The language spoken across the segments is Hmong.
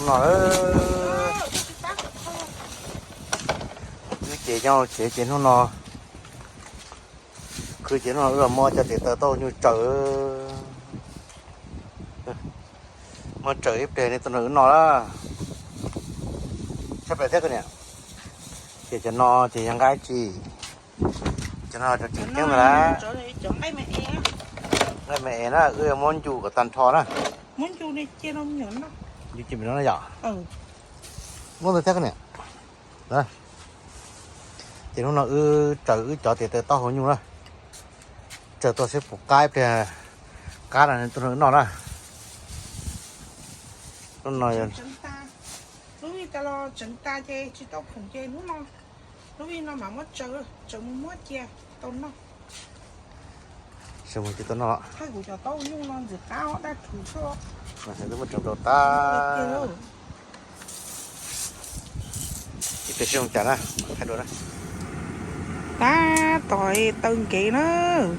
No, wb ces nyob tsev ces hnub no, khwv ces hnub no wb los muab cov tes taw taub hau nyuj tsaws. Muab tsaws ib pliag nej tuaj nrog wb noj na. Tshaj plaws thiab koj niam. Ces cov no ces yog nqaij tsi? Cov no cov tseem ceeb ntawd na. Nqaij me es na, wb yuav muab ncu kom tag nrho na. Ncu cia no yom. Muab ntawd thiab koj niam. Ces hnub no wb tsaws wb cov tes taw taub hau nyuj na. Tsaws tuaj seb puas qab ib pliag, qab no tuaj nrog wb noj na. Hnub no yog lub vij tas los tseev tas ces tsis tau khoom ces hnub no, lub vij no mam muab tsaws, tsaws mus muab cia tau noj. Tsaws mus cia tau noj. Thaij kuv cov taub hau nyuj no ntxim qab daj rhuv xwb. Muab tsaws tau tas. Ib pliag seb zoo cas na, thaij dua na. Tab tom taw nkev na,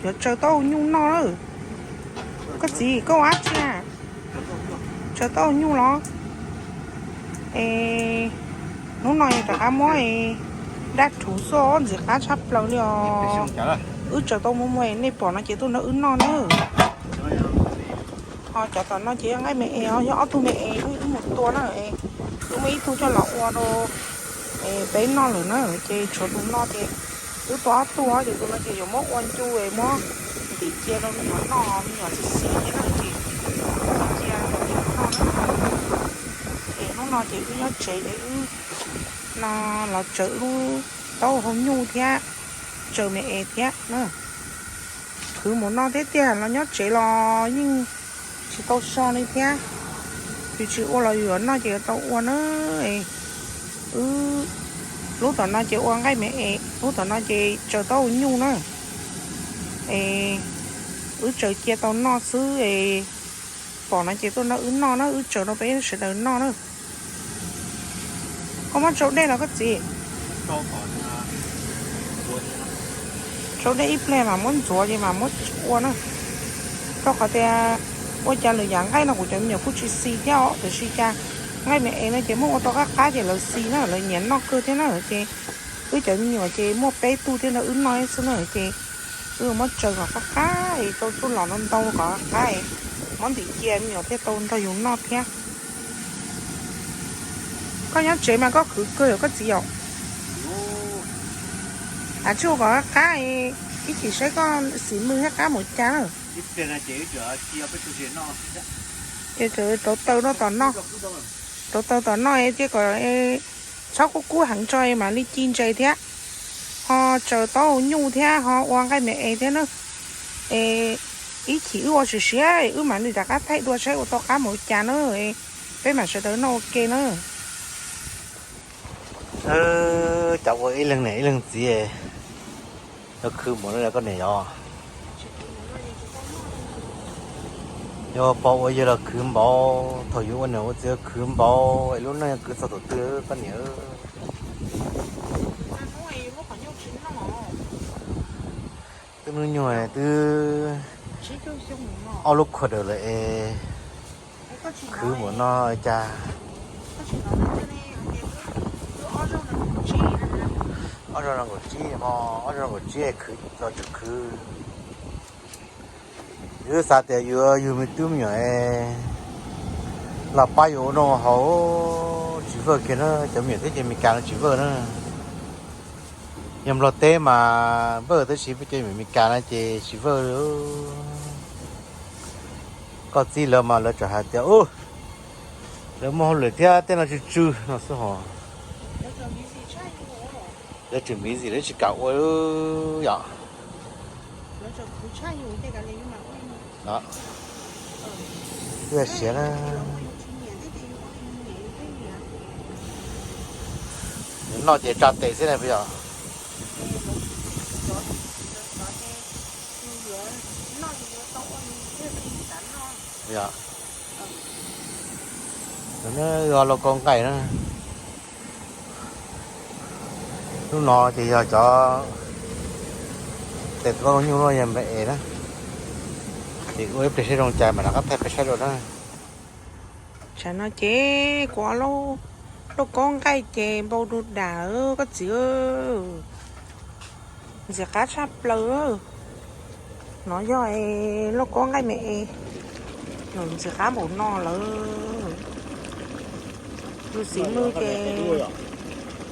cov tsaws taub hau nyuj noj na. Koj txiv, koj ua dab tsi a? Tsaws taub hau nyuj los? Es hnub no yog rov qab muab daj rhuv xwb, ntxim qab tshaj plaws li os. Wb tsaws tau muaj muaj, nej pom no ces tuaj nrog wb noj na. Ho cov tom no ces yog nqaij me es os, yog ob tug me es wb mus tua na, wb muaj ib tug coj los ua rau peb noj lawm na, ces tshuav tus no ces wb tua ob tug ces tus no ces yuav muab ua ncu es muab ntim cia rau me nyuam noj, me nyuam xis xis thiab na ces cia rau me nyuam noj na. Es hnub no ces wb nyob tsev ces wb no los tsaws lub taub hau nyuj thiab tsaws me es thiab na. Khwv mus noj thiab tiag los nyob tsev los yeej tsis tau so li thiab. Yus tsis ua los yus yuav noj ces yuav tau ua na. Wb lub tom no ces ua nqaij me es, lub tom no ces tsaws taub hau nyuj na. Es wb tsaws cia tau noj xwb es pom no ces tuaj nrog wb noj na, wb tsaws rau peb sawv daws noj na. Koj muab tsau dej los koj txiv? Tsau dej ib pliag mam muab ntxuav ces mam muab ua na. Rau qhov tias ua cas lwm yam nqaij no kuv cov me nyuam kuj tsis xis thiab os, tiam sis cas nqaij me es no ces muab ua tau qab qab ces lawv xis na, lawv nyiam noj kawg thiab na. Ces wb cov me nyuam ces muaj peb tug thiab nrog wb noj xwb na, ces wb muab tsaws kom qab qab es tau txuj lom ntau ntau kom qab qab es muab ntim cia me nyuam thiaj tau nrog yus noj thiab. Koj nyob tsev mas koj khwv kawg yom koj txiv yom? Ab, tsis ua kom qab qab, ib chim saib koj xis mws thiab qab mus cas na. Ces rauv taws rau tom no, rauv taws tom no es cia kom txhob kub kub heev tso es mam li ci ntses thiab. Ho tsaws taub hau nyuj thiab ho ua nqaij me es thiab na. Es ib chim wb ua siav siav wb mam li rov qab thaij dua saib ua tau qab mus cas na. Peb mam sawv daws noj ua ke na. Cov ua ib leeg niam ib leeg txiv, yog khwv npaum no koj niam yog. Yog pog ua yawg los khwv npaum, thaum yus ua niam ua txiv khwv npaum es lub neej khwv txog thaum twg koj niam. Twb hnub nyoog twb ob lub khuam dawm lawm es khwv npaum no cas. Ob zaug no kaum tsib, ob zaug no kaum tsib khwv los tseem khwv. Yus xav tias yuav yug me tub me nyuam los pab yus ua noj ua haus, tsis vawj kiag na, cov me nyuam thiab ces Meskas no tsis vawj na. Yog Nplog teb mas vawj tab sis peb cov me nyuam Meskas no ces tsis vawj. Koj txib lawv mas lawv tseem hais tias, u, lawv muaj hauj lwm thiab tej no tsw tsw no xwb hos. Lawv tseem busy, lawv tsis kam ua yom. Siav na. Noj ces tsa tes xwb na puas yog? Yog, no lauj kaub nqaij na. Lub no ces yog cov tes taw nyuj no yog me es na. Ces ua ib pliag saib zoo cas mam rov qab thaij peb saib dua na. Tsam no ces kuv ob lub kaub nqaij ces npau du dam koj txiv, ntxim qab tshaj plaws. No yog lub kaub nqaij me es, nws ntxim qab npaum no lawm. Yus xim mws ces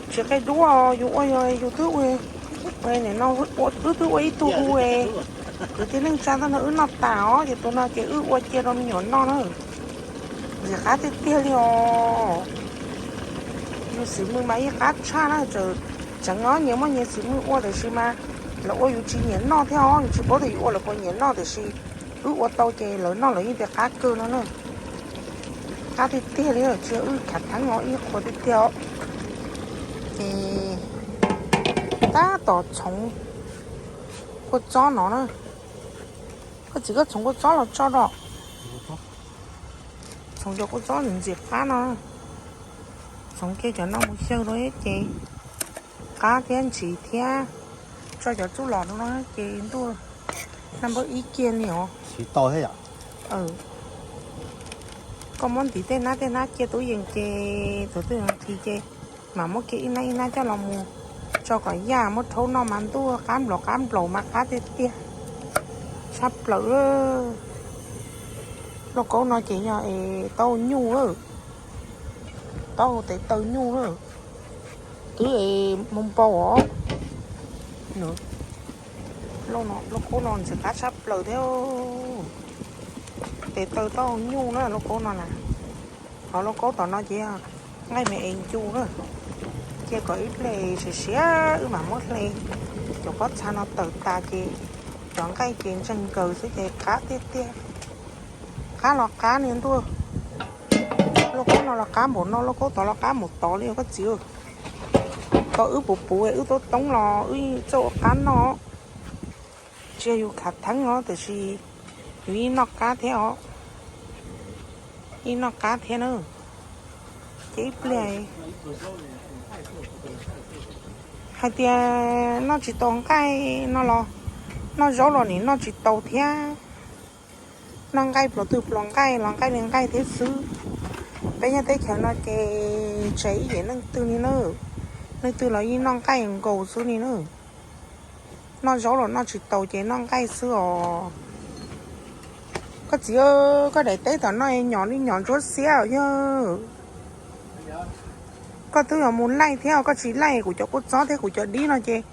tsis qe duab, yus ua yog yus twb ua, nim no wb twb ua ib tug hu, kwv tij neej tsa tag no wb noj tas os, ces tus no ces wb ua cia rau me nyuam noj na. Ntxim qab tiag tiag li os. Yus xim mws mas yeej qab tshaj na, tseem os nyias muaj nyias xim mws ua tiam sis mas lawv ua yus tsis nyiam noj thiab os, yus tsis paub tias yus ua lawv puas nyiam noj tiam sis wb ua tau ces lawv noj lawv yeej tias qab kawg no na. Qab tiag tiag li, tsis yog wb khav theeb os, ib qhuav tiag tiag os. Ces tab tom txhoov kua txob no na. Koj txiv, koj txhoov kua txob los tso rau. Txhoov cov kua txob ntxim qab no. Txhoov kiag cov no mus xyaw rau ces qab thiab ntsim thiab. Tso cov txuj lom rau no ces ntuj, naj npawb ib kiag li os. Koj muab ntim tej hnab tej hnab cia tub yees ces thaum twg nqhis ces mam muab kiag ib hnab ib hnab coj los mus tso kom yaj, muab rhaub noj mas ntuj, qab nplaum qab nplaum mas qab tiag tiag. Tshaj plaws. Lauj kaub no ces yog es taub nyuj, taub hau tes taw nyuj, twb es moo npau os. Lauj kaub no ntxim qab tshaj plaws thiab. Tes taw taub hau nyuj na lauj kaub no na. Ho lauj kaub tom no ces nqaij me es ncu na. Cia kom ib pliag siav siav wb mam muab hle cov pob txha no tawm tas ces cov nqaij ces ntseeg nkaws xwb ces qab tiag tiag. Qab los qab niag ntuj. Lauj kaub no los qab npaum no, lauj kaub tod los qab npaum tod li koj txiv. Tau wb puv puv wb tuab toob los wb txawj ua qab noj. Tsis yog yus khav theeb os, tiam sis yus yeej noj qab thiab os. Yeej noj qab thiab na. Ces ib pliag hais tias noj tsis tau nqaij no los noj zaub los nim noj tsis tau thiab. Noj nqaij pluas twg pluas nqaij los nqaij li nqaij thiab xwb. Peb nyob teb chaws no ces tsis ib yam leej twg li na. Leej twg los yeej noj nqaij nkaus xwb li na. Noj zaub los noj tsis tau ces noj nqaij xwb os. Koj txiv, koj daim teb tom no nyom li nyom ntsuab xiab yog. Koj twb yuav mus laij thiab, koj tsis laij kuv cov kua txob thiab kuv cov dib no ces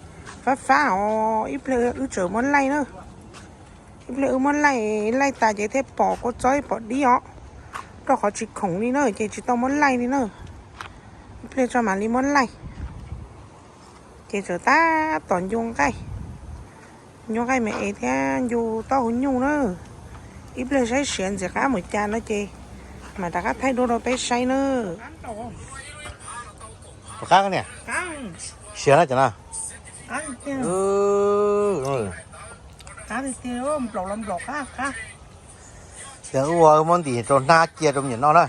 fab fab os, ib pliag wb tseem muab laij na. Ib pliag wb muab laij, laij tas ces thiaj pom kua txob pom dib os, rau qhov tsis khoom li na ces tsis tau muab laij li na. Ib pliag tso mam li muab laij. Ces tseem tab tom ncu nqaij, ncu nqaij me es thiab ncu taub hau nyuj na. Ib pliag saib siav ntxim qab mus cas no ces mam rov qab thaij duab rau peb saib na. Puas qab niam? Siav na cov no. Ces wb ua muab ntim rau hnab cia rau me nyuam noj na.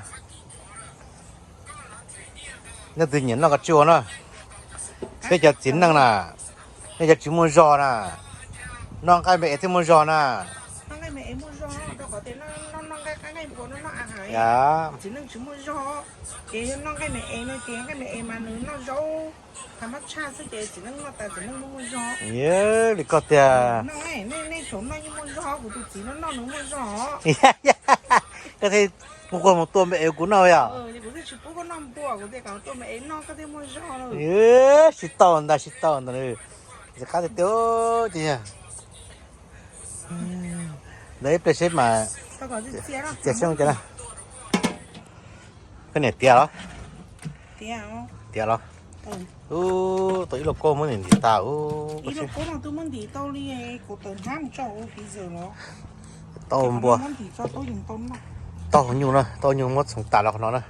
Nej twg nyiam noj koj tsis ua na. Peb cov txiv neej na, nej cov tsis muaj zog na, noj nqaij me es thiaj muaj zog na. Li koj tiag. Koj thiaj mus quaj mus tua me es kuv noj yom. Tsis tau ntag, tsis tau ntag. Ntxim qab tiag tiag ces. Ntawd ib pliag seb mas txias xyoo cas na. Koj niam tiav los? Tiav los? Tau ib lauj kaub muab ntim tas. Tau npua. Tau nyuj na, tau nyuj muab txhoov tas los qhov no na.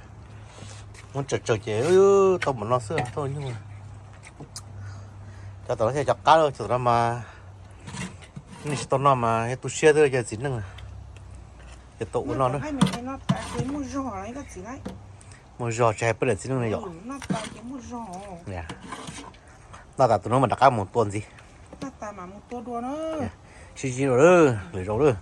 Muab tsawg tsawg ces tau npaum no xwb tau nyuj. Cov tom no thiaj cov qab, cov tom no mas nej tsis tau noj mas yog tu siab xwb cov txiv neej. Ces tau ua no na. Muaj zog tsis hais peb daim txiv neej ne yom. Noj tas tus no mas rov qab mus tua ntxiv. Sib ntsib dua lwm zaus lawm.